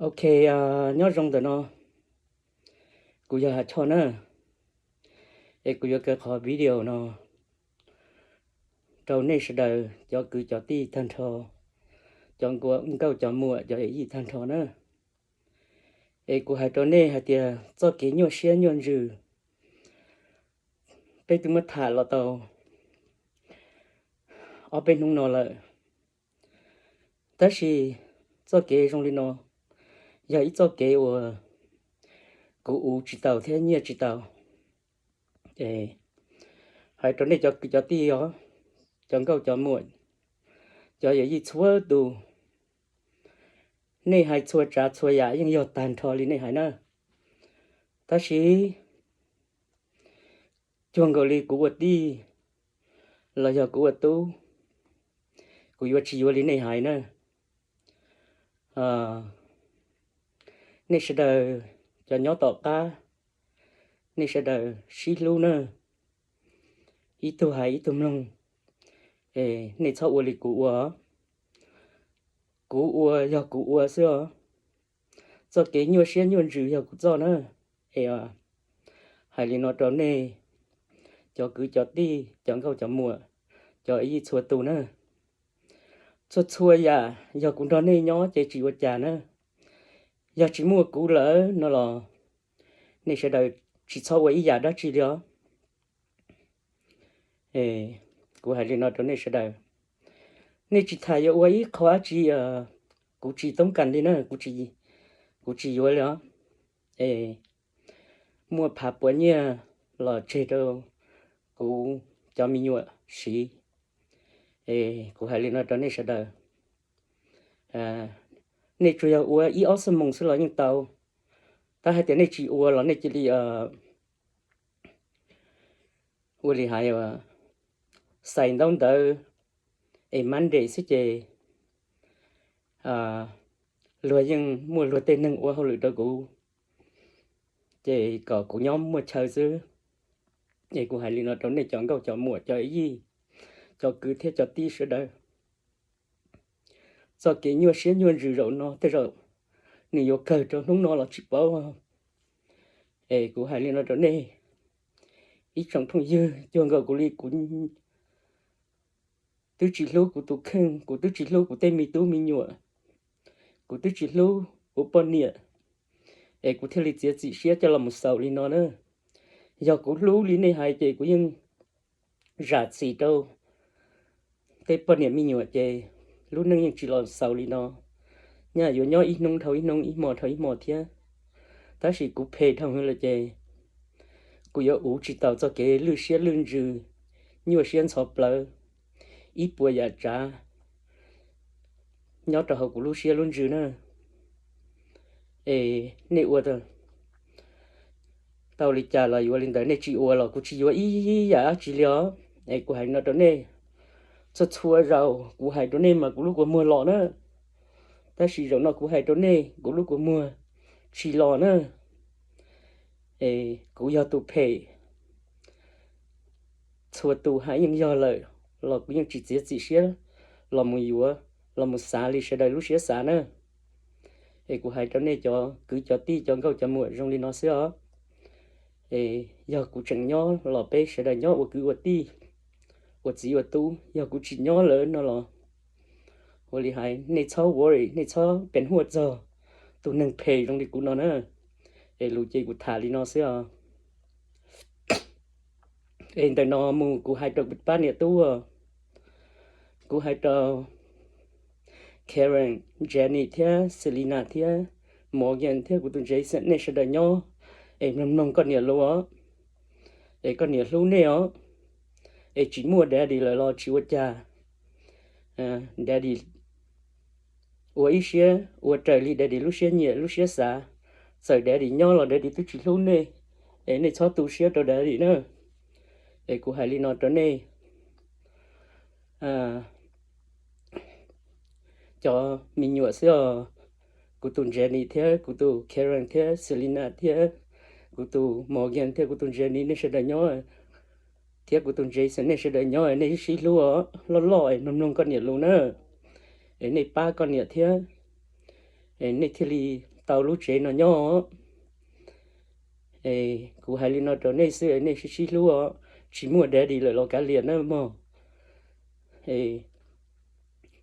Ok, nyob zoo ntawm no, kuv yog Hav Choj na, es kuv yuav kaw qhov video no rau nej sawv daws cov kwv cov tij tag nrho, cov nkauj cov muam cov yij tag nrho na. Es kuv hais rau nej hais tias txoj kev nyuaj siab nyuaj ntsws, peb twb muab tham los tau ob peb hnub no lawm. Tab sis txoj kev zoo li no yog ib txoj kev uas kuv uv tsis tau thiab nyiaj tsis tau. Es hais rau nej cov kwv cov tij os, cov nkauj cov muam, cov yawm yij txhua tus, nej hais txhua tsav txhua yam yeej yog tag nrho li nej hais na. Tab sis cuag nkaus li kuv ua tij los yog kuv ua tub, kuv yuav tsis yuav li nej hais na. Nej sawv daws cov nyob tom qab, nej sawv daws sib hlub na, ib tug hais ib tug mloog, es nej txhob ua li kuv ua. Kuv ua yog kuv ua xwb os. Txoj kev nyuaj siab nyuaj ntsws yog kuv txoj na. Es hais li no rau nej cov kwv cov tij, cov nkauj cov muam, cov yij txhua tus na. Txhua txhua yam yog kuv nrog nej nyob ces tsis ua cas na. Yog tsis muaj kuv lawm no los nej sawv daws tsis txhob ua ib yam dab tsi li os. Kuv hais li no rau nej sawv daws, nej tsis tham yuav ua ib qho dab tsi, kuv tsis toob kas li na, kuv tsis yuav li os. Es muaj phav puas nyiaj los tseg rau kuv cov me nyuam siv. Es kuv hais li no rau nej sawv daws, nej tsuas yog ua ib ob xuab moos xwb los yeej tau. Tab hais tias nej tsis ua los nej cia li ua li hais, xais ntaub ntawv es Monday xwb ces luag yeej muaj luag tej neeg ua hauj lwm rau kuv, ces kom kuv nyob muaj chaw xwb. Es kuv hais li no rau nej cov nkauj cov muam cov yij, cov kwv thiab cov tij sawv daws. Txoj kev nyuaj siab nyuaj ntsws zaum no tej zaum nws yuav kawg rau hnub no los tsis paub. Es kuv hais li no rau nej, ib tsoom phooj ywg, cuag nkaus kuv li kuv twb tsis hlub kuv tus kheej, kuv twb tsis hlub kuv tej me tub me nyuam, kuv twb tsis hlub kuv poj niam, es kuv thiaj li txiav txim siab coj los mus xaus li no na. Yog kuv hlub li nej hais ces kuv yeej zam txim rau tej poj niam me nyuam ces lub neej yeej tsis los xaus li no. Nyaj yuav nyob ib hnub dhau ib hnub, ib hmo dhau ib hmo thiab. Tab sis kuv phem dhau lawm ces kuv yuav uv tsis tau txoj kev lwj siab lwj ntsws, nyuaj siab ntxhov plawv, ib puas yam tsav nyob rau hauv kuv lub siab lub ntsws na. Es nej ua tau li cas los yuav li ntawd, nej tsis ua los kuv tsis yuav ib yam dab tsi li os. Es kuv hais no rau nej, txhua txhua zaus kuv hais rau nej mas kuv lub kua muag los na, tab sis zaum no kuv hais rau nej kuv lub kua muag tsis los na. Es kuv yog tus phem, txhua tus hais yeej yog lawm los kuv yeej tsis txiav txim siab los mus yuav, los mus xav li sawv daws lub siab xav na. Es kuv hais rau nej cov kwv cov tij cov nkauj cov muam zoo li no xwb os. Es yog kuv tseem nyob los peb sawv daws nyob ua kwv ua tij, ua txiv ua tub, yog kuv tsis nyob lawm no los ua li hais nej txhob worry, nej txhob pes huaj txog tus neeg phem zoo li kuv no na. Es lus ces kuv tham li no xwb os. Es ntawm no mus kuv hais rau kuv pab niam tub, kuv hais rau Karen, Jenny thiab Selena thiab Morgan thiab kuv tus Jason, nej sawv daws nyob es mloog mloog koj niam lus os. Es koj niam hlub nej os. Es tsis muaj daddy lawm los tsis ua cas. Daddy ua ib siab ua raws li daddy lub siab nyiam lub siab xav. Txawm daddy nyob los daddy twb tsis hlub nej, es nej txhob tu siab rau daddy na. Es kuv hais li no rau nej cov me nyuam xwb os. Kuv tus Jenny thiab kuv tus Karen thiab Selena thiab kuv tus Morgan thiab kuv tus Jenny, nej sawv daws nyob, thiab kuv tus Jason, nej sawv daws nyob, nej sib hlub os, loj loj es mloog mloog koj niam lus na. Es nej pab koj niam thiab, es nej thiaj li tau lub tsev no nyob. Es kuv hais li no rau nej xwb, nej sib sib hlub os, tsis muaj daddy lawm los kav liam na mog. Es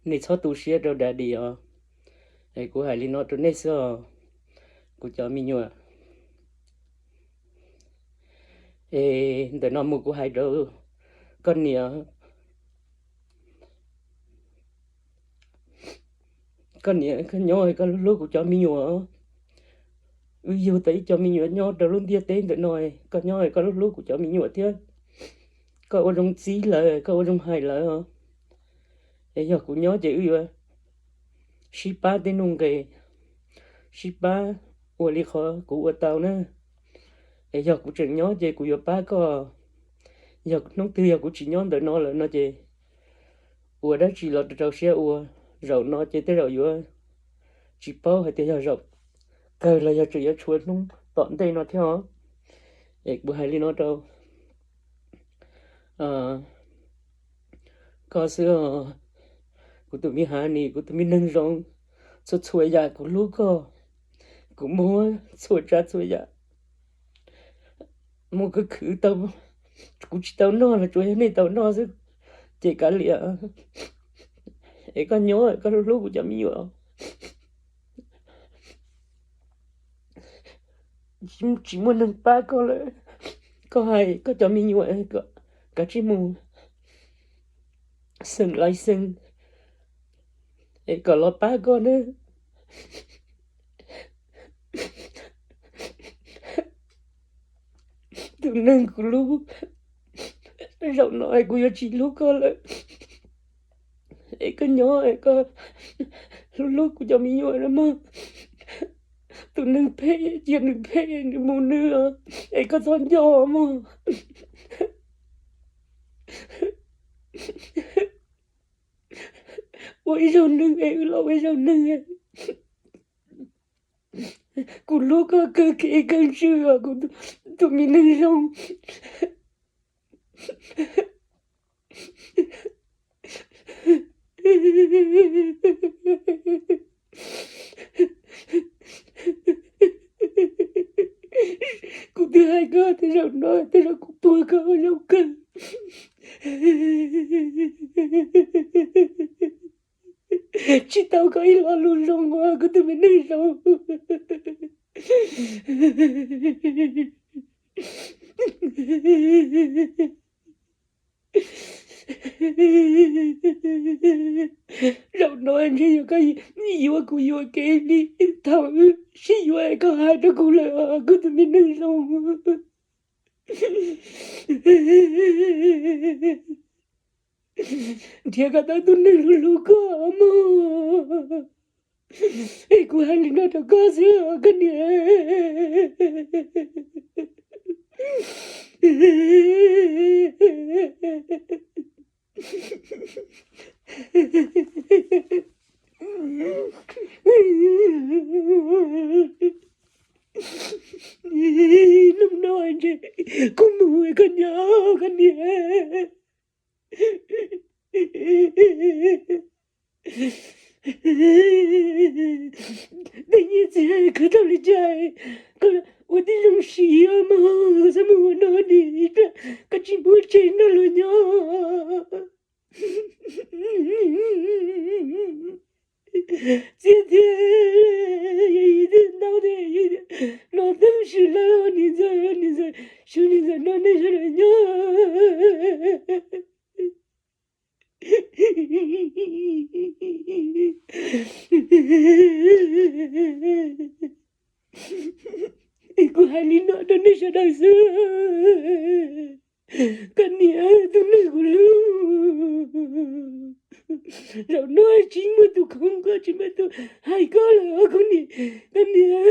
nej txhob tu siab rau daddy os. Es kuv hais li no rau nej xwb os, kuv cov me nyuam. Es ntawm no mus kuv hais rau koj niam, koj niam koj nyob koj hlub hlub kuv cov me nyuam. Wb yug tau ib co me nyuam nyob rau lub ntiaj teb ntawm no, koj nyob koj hlub hlub kuv cov me nyuam thiab. Koj ua zoo txib lawv, koj ua zoo hais lawv os. Es yog kuv nyob ces wb yuav sib pab tej nuj nqes, sib pab ua li qhov kuv ua tau na. Es yog kuv tseem nyob ces kuv yuav pab koj. Yog hnub twg yog kuv tsis nyob ntawm no lawm no ces ua dab tsi los rau siab ua. Zaum no ces tej zaum yuav tsis paub hais tias yog zaum kawg los yog tseem yuav tshuav hnub tom ntej no thiab os. Es kuv hais li no rau koj xwb os, kuv tus me honey, kuv tus me neeg zoo. Txhua txhua yam kuv hlub koj, kuv muab txhua tsav txhua yam mus khwv khwv tau, kuv tsis tau noj los tsuas yog nej tau noj xwb, ces kav liam. Es koj nyob koj hlub hlub kuv cov me nyuam. Tsis muaj neeg pab koj lawm, koj hais koj cov me nyuam kav tsij mus xeem lais xeem es kom los pab koj na. Tus neeg kuv hlub, zaum no es kuv yuav tsis hlub koj lawm. Es koj nyob es koj hlub hlub kuv cov me nyuam na mog. Tus neeg phem cia nws phem nws mus nws, es koj txhob nco mog. Ua ib zaug neeg es wb los ua ib zaug neeg. Kuv hlub koj kawg kev kawg ntsws os, kuv tus me neeg zoo. Kuv twb hais koj tej zaum no tej zaum kuv puag koj ua zaum kawg. Tsis tau koj ib lo lus zoo ua kuv tus me neeg zoo. Zaum no ntshe yog koj yuav kuv yuam kev li thaum sib yuav es koj hais rau kuv lawm os kuv tus me neeg zoo. Nrhiav kom tau tus neeg hlub hlub koj mog. Es kuv hais li no rau koj xwb os koj niam. Hnub no ntshe kuv mus koj nyob koj niam. Tej nyiaj txiag khwv tau li cas koj ua tib zoo siv mog, txhob mus ua no ni, koj tsis muaj tsev nrog luag nyob. Txiaj thiab yawm yij thiaj ntau thiab yawm yij no teeb sim lawm, niam ntxawm, niam ntxawm, sub niam ntxawm no nej sawv daws nyob. Kuv hais li no rau nej sawv daws xwb. Koj niam, tus neeg kuv hlub, zaum no tsis muaj tus khoom koj, tsis muaj tus hais koj lawm os koj niam, koj niam.